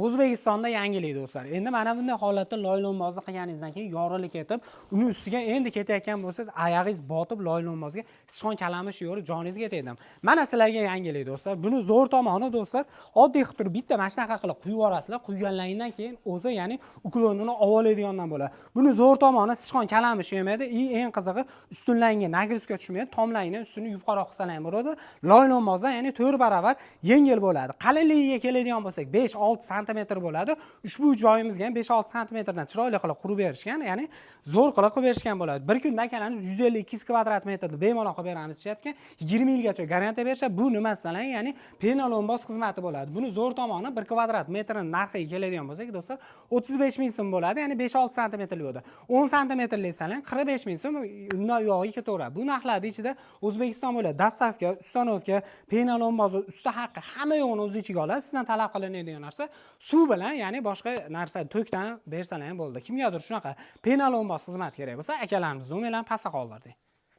O'zbekistonda yangilik, do'stlar. Endi mana bunday holatda loylo'mbozlik qilganingizdan keyin yorilib ketib, uni ustiga endi ketayotgan bo'lsangiz, oyog'ingiz botib, loylo'mbozga sichqon kalamish yorib, joningizga tegdi. Mana sizlarga yangilik, do'stlar. Buni zo'r tomoni, do'stlar, oddiy qilib turib bitta mana shunaqa qilib quyib yuborasizlar. Quyganlaringdan keyin o'zi, ya'ni уклон ini olib oladigandan bo'ladi. Buni zo'r tomoni, sichqon kalamish yemaydi и eng qizig'i, ustunlarga нагрузка tushmaydi, tomlaringni ustini yupqaroq qilsalar ham bo'ladi. Loylo'mbozdan, ya'ni 4 barobar yengil bo'ladi. Qalinligiga keladigan bo'lsak, 5-6 santimetr bo'ladi. Ushbu joyimizga ham 5-6 santimetrdan chiroyli qilib qurib berishgan, ya'ni zo'r qilib qilib berishgan bo'ladi. Bir kunda akalarimiz 150-200 kvadrat metrni bemalol qilib beramiz deyayotgan, 20 yilgacha garantiya berishadi. Bu nima desalar, ya'ni пеноломбоз xizmati bo'ladi. Buni zo'r tomoni, 1 kvadrat metrini narxiga keladigan bo'lsak, do'stlar, 35 ming so'm bo'ladi, ya'ni 5-6 santimetrli bo'ladi. 10 santimetrli desalar, 45 ming so'm, undan uyog'iga ketaveradi. Bu narxlarni ichida O'zbekiston bo'ladi. Доставка, установка, пеноломбоз i, usta haqqi, hamma yo'g'ini o'z ichiga oladi. Sizdan talab qilinadigan narsa suv bilan, ya'ni boshqa narsa tokdan bersalar ham bo'ldi. Kimgadir shunaqa пеноломбоз xizmati kerak bo'lsa, akalarimiz nomerlarini pastga qoldirdik.